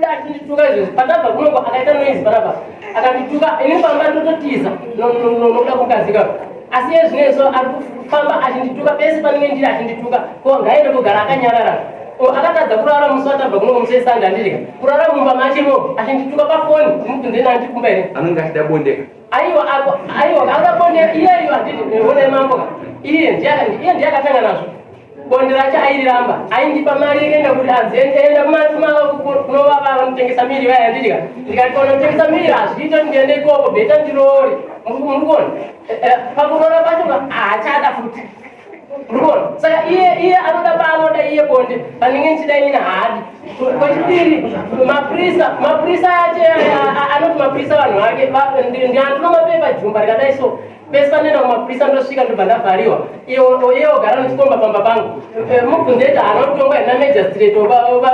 kubuda achindituka izvozvi. Patabva kunoko akaita noise panapa, akandituka. Ini pamba ndototiza nokuda kukazika, asi iye zvinezvo ari kufamba achindituka pese panenge ndiri, achindituka. Ko ngaende kugara akanyarara. O, akatadza kurara musi watabva kunoko, musi weSunday, andirika kurara mumba machimo achindituka pafoni. Ndimubvunzeni, andikumba here? Anenge achida bondeka. Aiwa, ako aiwa, akuda bonde iyeyo. Handiti one mambo ka, iye ndiye akatanga nazvo. Bonde racho airiramba, aindipa mari yekuenda kuti anzi enda kunovava vanotengesa miri vaya, handitika? Ndikati vanotengesa miri hazviite kuti ndiende ikoko, better ndiroore. Muri kuona? Pakuroora pacho haachada futi, muri kuona? Saka iye anoda paanoda iye bonde, panenge ndichida inini haadi. Kwechipiri, mapurisa acho anoti mapurisa vanhu vake ndiandino mapepa jumba rikadai so. Pese panoenda kumapurisa ndosvika, ndobva ndavhariwa. Iye ogara nechikomba pamba pangu. Mubvunzeti haana kutongwa here namagistrate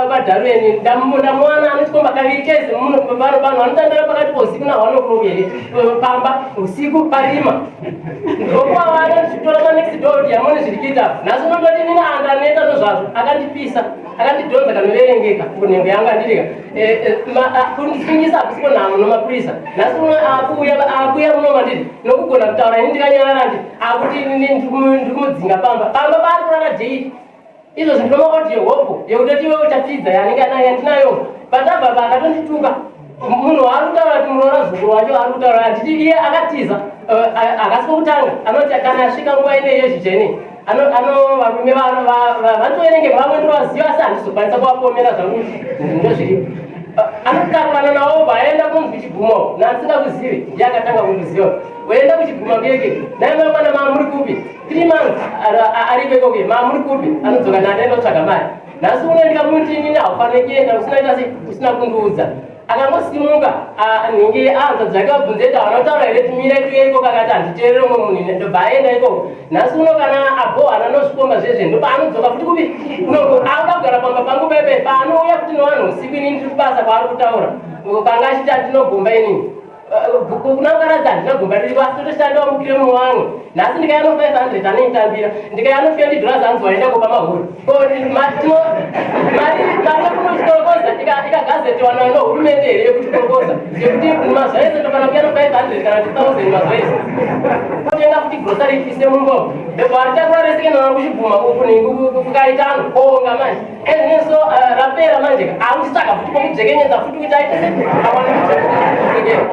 vadharueni? Ndamuwana ane chikomba kaviri kese muno pano. Pano vanotandara pakati pousiku na 1 o'clock here pamba usiku parima? Ndokuvawana ndichitora manext door kuti yamone zviri kuita. Nhasi unondoti nini andaneta nozvazvo. Akandipisa, akandidhonza kanoverengeka kunhengo yangu, andirika kundisungisa hakusiko nhamo nomapurisa. Nhasi uno akuuya muno mandiri nokugona kutaura ini ndikanyarara, ndi akuti ndiri kumudzinga pamba, pamba paari kurara daily. Izvo zvinhu maaudio hopo yekutoti iwe uchapfidza yanenge anayo yandinayo. Patabva pa akatondituka munhu waari kutaura kuti muroora zukuru wacho ari kutaura, handiti? Iye akatiza, akasi kutanga. Anoti kana asvika nguva inei yezhizha inei, ano varume vanotoverengeka, vamwe ndovaziva, asi handizokwanisa kuvapomera zvangu, ndozviripo. Anotakurana navo, vaenda kunzi kuchigumo nandisingakuzivi, ndiye akatanga kundiziva. Waenda kuchiguma keke nai mangwana, maa muri kupi? 3 months ariko ikoko, maa muri kupi? Anodzoka, ndandaenda kutsvaga mari. Nhasi uno ndikamuti inini haufaniri kuenda usina ita sei, usina kundiudza. Akangosimuka nhingi hanzvadzi dzake vabvunze kuti havana kutaura here, timira tuye ikoko. Akati handiteerere umwe munhu, ndobva aenda ikoko. Nhasi uno kana abhohana nozvikomba zvezve, ndopa anodzoka futi kupi kunoko, akuda kugara pamba pangu pepe. Paanouya futi nevanhu usiku, inini ndiri kubasa kwaari kutaura kanga achiti handinogomba inini kunangaradza, handina gomba ririko, asi totoshanda wamukire mumwe wangu. Nhasi ndikaya no 500 anoitambira, ndikaya no $20 anzi waenda kupa mahuri. Mari yekunochikorokoza ikagazetiwa nayo nohurumende here yekuchikorokoza, yekuti mazuva ese tofana kuya no 500 kana 2000 mazuva ese kutenga futi grocery ise mumbo? Ndobva rese kenana kuchibvuma kukaitano onga manje ezvinso rapera manje, akuchitsvaga futi pokudzvekenyedza futi kuti aite awane kudzvekera.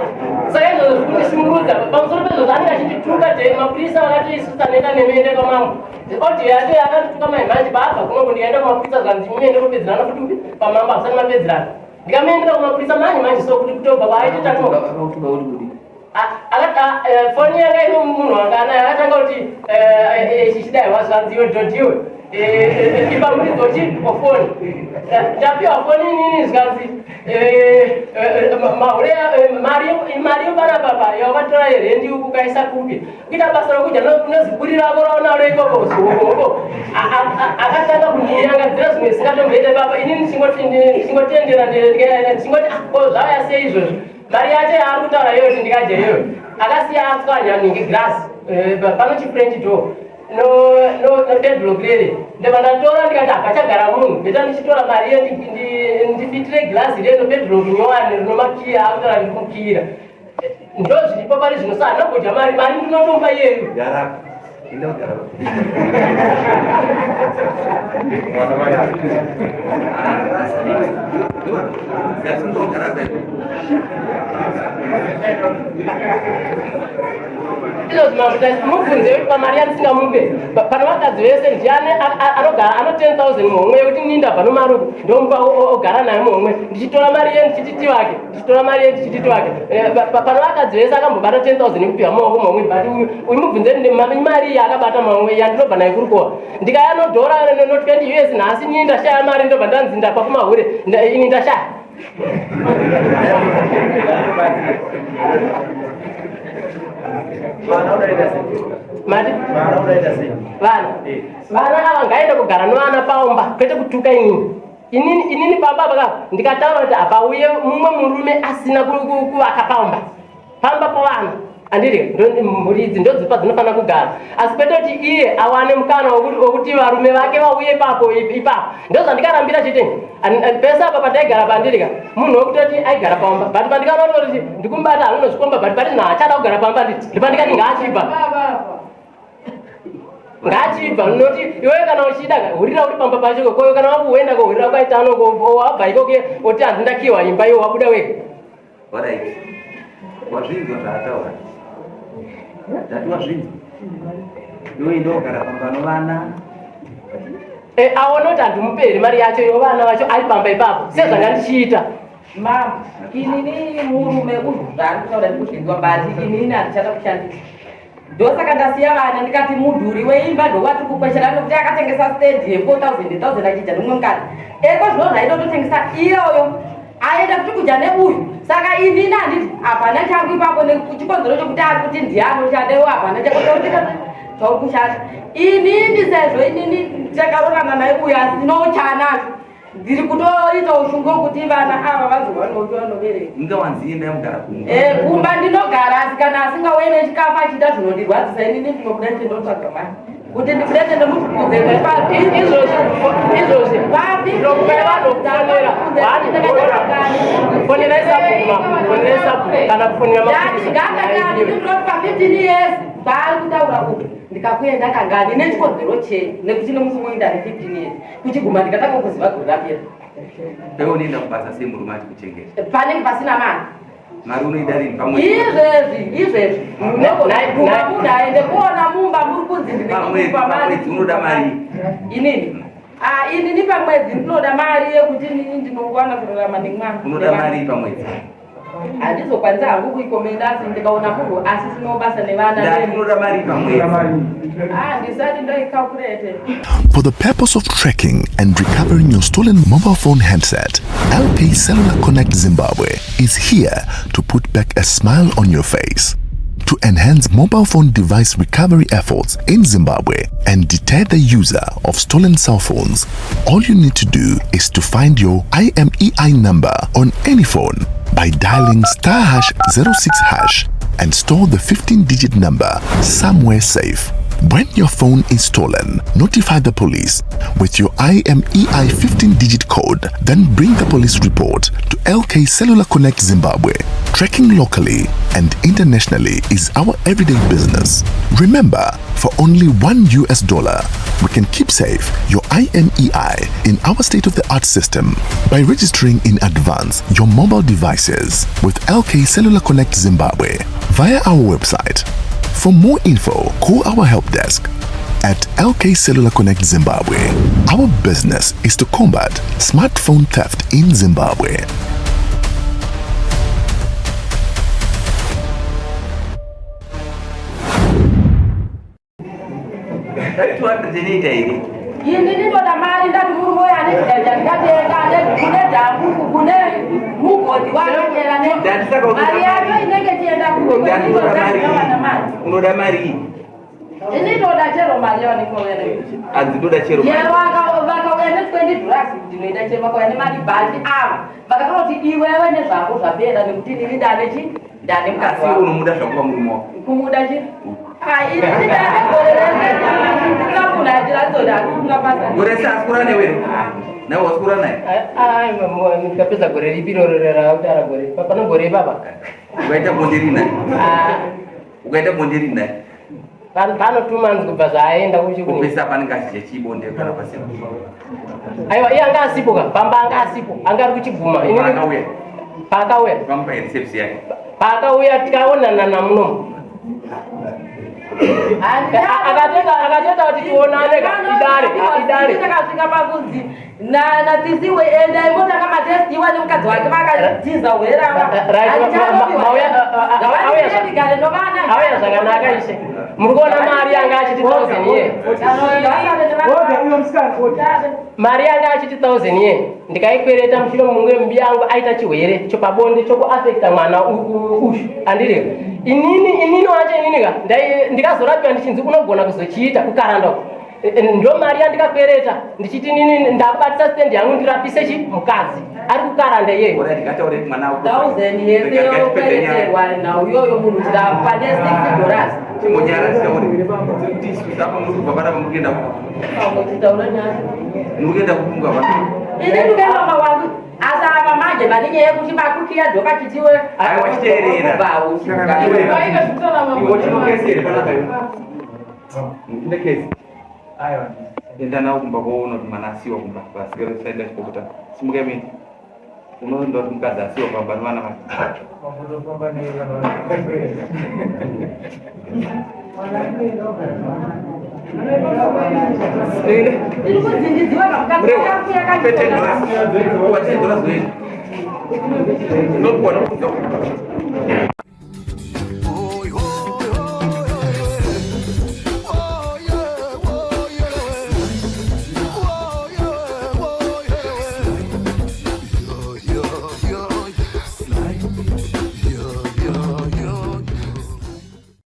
Saka izvozvo zvikundishungurudza. Pamusoro pezvozvo anenge achindituka te mapurisa vakati isu tanoenda nemiende kwamambo. Audio yacho yakandituka mai manje paabva kunoko, ndikaenda kumapurisa zvanzi muende kupedzerana futi kupi pamambo, hamusati mapedzerana. Ndikamuendera kumapurisa manje manje, so kuti kutobva kwaaite tatoka. Akautuka kuti kudii? Foni yanga ino munhu wanga anayo, akatanga kuti chichidai wazvanzi iwe dhodhiwe ipa muridzo chi ofoni. Ndapiwa foni inini, zvikanzi mahure mari yopanapapa yawakatora yerendi ukaisa kupi, kuita basa rokudya noziburi rako raunaro ikoko usiku. Akatanga kundiyangadzira zvimwe zvisingatomboite baba. Inini ndichingotendera, ndichingoti ko zvauya sei izvozvo. Mari yacho yaari kutaura iyoyo kuti ndikadya iyoyo, akasiya atswanya ningi glass pano chifrench door nopadlock rere. Ndobva ndatora, ndikati hapachagara munhu, ndeta ndichitora mari iyo ndifitire glass rere nopadlock nyowani rinomakiya akutaura ndiri kukiyira. Ndo zviripo pari zvino. Sa handina kudya mari, mari ndinotomba iyeyo. Garapa, enda kugara. Izvozvo mubvunze kuti pamari yandisingamupe pano vakadzi vese ndiani anogara ano 10,000 muhomwe, yekuti ini ndabva nomaruku ndomupa ogara nayo muhomwe, ndichitora mari ye ndichiti tivake, ndichitora mari ye ndichiti tivake. Pano vakadzi vese akambobata 10,000 yekupiwa mumaoko muhomwe, but uyu mubvunze mari iyi akabata muhomwe yandinobva nayo kurikowa. Ndikaya nodhora no 20 US nhasi, inini ndashaya mari, ndobva ndanzi ndapa kumahure. Ini ndashaya. Vana unoita sei? Mati? Vana unoita sei? Vana ava ngaende kugara nevana paumba, kwete kutuka inini. Inini pamba paka ndikataura kuti hapauye mumwe murume asina kuvaka paumba, pamba povana. Andiri mhuri idzi ndodzipa dzinofanira kugara, asi kwete kuti iye awane mukana wekuti varume vake vauye ipapo ipapo. Ndozvandikarambira chete. Pese apa pataigara pandirika munhu wekutoti aigara pamba, but pandikaona kuti ndikumubata hangu but pari zvino haachada kugara pamba, ndipandikati ngaachibva, ngaachibva. Noti iwewe kana uchida hurira uri pamba pacho koyo, kana wakuenda kohurira kwaitano, wabva ikoko oti hanzi ndakiwa imba, iwe wabuda wega. Alright. Wazvinzwa zvaataura. Ndati wazvinzwa. Iwe indogara pamba novana. Aona kuti handimupe here mari yacho yo vana vacho ari pamba ipapo sezvanga ndichiita. Mama, inini murume uyu zvaari kutaura ndikuzvinzwa, but inini handichada kushandisa. Ndosaka ndasiya vana, ndikati mudhuri weimba ndowati kukweshera, nokuti akatengesa stand ye4000 1000 achidya nomumwe mukadzi. Eko zvino zvaidototengesa iyoyo aenda kuti kudya neuyu. Saka inini handiti hapana changu ipapo, nechikonzero chokuti ari kuti ndianoshanda, iwo hapana chako chauri kushanda. Inini sezvo inini takarorana naye uyu, asinawo chaanacho, ndiri kutoita ushungu wekuti vana ava vazowana kuti vanobereka. Inga wanzi enda mugara kumba. Kumba ndinogara, asi kana asingauye nechikafu achiita zvinondirwadzisa, inini ndinobuda ndinotsvaga mari kuti ndibude ndinomutukudze. Izvozvi Papi? Ndinokufonera, fonerai sabhuku, fonerai sabhuku kana kufonera Ndati ngakakani, ndinoti pa15 years paari kutaura uku ndikakuenda kangani nechikonzero chei, nekuti nemusi umwe ndane 15 years kuchiguma ndikatanga kuziva gore rapera. Iwe unoenda kubasa sei murume achikuchengeta? Panenge pasina mari. Mari unoida rini pamwedzi? Izvezvi izvezvi kuma munhu aende kuona mumba muri kunzi Pamwedzi, ndinekupa mari. Pamwedzi unoda mari. Inini, ah, inini pamwedzi ndinoda mari yekuti inini ndinokwana kurarama nemwana. Unoda mari pamwedzi. Handizokwanisa hangu kuikomenda, asi ndikaona munhu asisinawo basa nevana. Ndati unoda mari pamwedzi. Ah, ndisati ndoicalculate. For the purpose of tracking and recovering your stolen mobile phone handset, LK Cellular Connect Zimbabwe is here to put back a smile on your face. To enhance mobile phone device recovery efforts in Zimbabwe and deter the user of stolen cell phones, all you need to do is to find your IMEI number on any phone by dialing *#06# and store the 15 digit number somewhere safe. When your phone is stolen, notify the police with your IMEI 15 digit code, then bring the police report to LK Cellular Connect Zimbabwe. Tracking locally and internationally is our everyday business. Remember, for only $1, we can keep safe your IMEI in our state of the art system by registering in advance your mobile devices with LK Cellular Connect Zimbabwe via our website. For more info, call our help desk at LK Cellular Connect Zimbabwe. Our business is to combat smartphone theft in Zimbabwe. Ndati 200 inoita here? Ini ndinoda mari. Ndati murume uyu ane chigaja ndikatenga kune dhamu, kune mugodhi wakachera. Ndati saka unoda Mari yacho mari. inenge chienda. Ndati unoda mari. Mari. Unoda mari. Ini ndoda chero mari yavanenge nayo. Hanzi ndoda chero mari. Chero vakauya ne20 drugs ndinoida, chero vakauya nemari, but ava vakataura kuti iwewe nezvako zvapera, nekuti inini ndane chi ndane mukadzi Asi wako. unomuda zvakuva murume wako? Kumuda chi inini ndane gore rese munhu achiratidza kuti akufunga basa. Gore rese asikura newe? Nawe wasikura naye? Ndikapedza gore ripi iroro rautaura? Gore pano, gore ipapa. Ukaita bonde rini naye? Ah, Ukaita bonde rini naye? Pano 2 months kubva zvaaenda kuchikuni. Kupesa panenge achidya chibonde kana pasina? Aiwa, iye anga asipo ka pamba, anga asipo, anga ari kuchiguma. Paakauya? Paakauya. Pamupa here service yake? Paakauya tikaonana namunomu, akatoita kuti tionane ka idare, idare. Takasvika pakunzi natisiwe endai motanga matest iwa nemukadzi wake vakatiza hwerava. Right, auya zvakanaka ishe. Muri kuona mari yanga achiti 1000 ye, mari yanga achiti 1000 ye, ndikaikwereta mushure munge mbi yangu aita chirwere chopabonde chokuafekta mwana uyu. Andiri inini wacho inini ka ndikazorapiwa ndichinzi unogona kuzochiita kukaranda uko. Ndo mari yandikakwereta ndichiti nini ndakubatisa stendi yangu ndirapise chi mukadzi ari kukaranda iyeyo. Alright, ngataure mwana wako. Thousand yese yokwereterwa nauyoyo munhu tirapa ne 60 dollars. Chimbonyara titaure. Tiri kuti isusu apa muri kubva panapa muri kuenda kupi? Chitaura nyaya. Muri kuenda kupi mukabva? Ini ndikuenda mawangu. Asi apa manje vane nyaya yekuti makukiya dhoka chitiwe. Aiwa, chiteerera. Iwe chinokesi here panapa iwe? Une kesi? Aiwa. Enda nawo kumba kwaona kuti mwana asiwa kumba. Vasikana tisaenda chipokota. Simuka imene. Unoenda kuti mukadzi asiwa pamba nevana vake. Mambotofamba nevana. Iri kudzindidziwa pamukadzi wakakuya Pete kandiona. dollars. Uwa 10 dollars wewe. Unopuwa nokuda.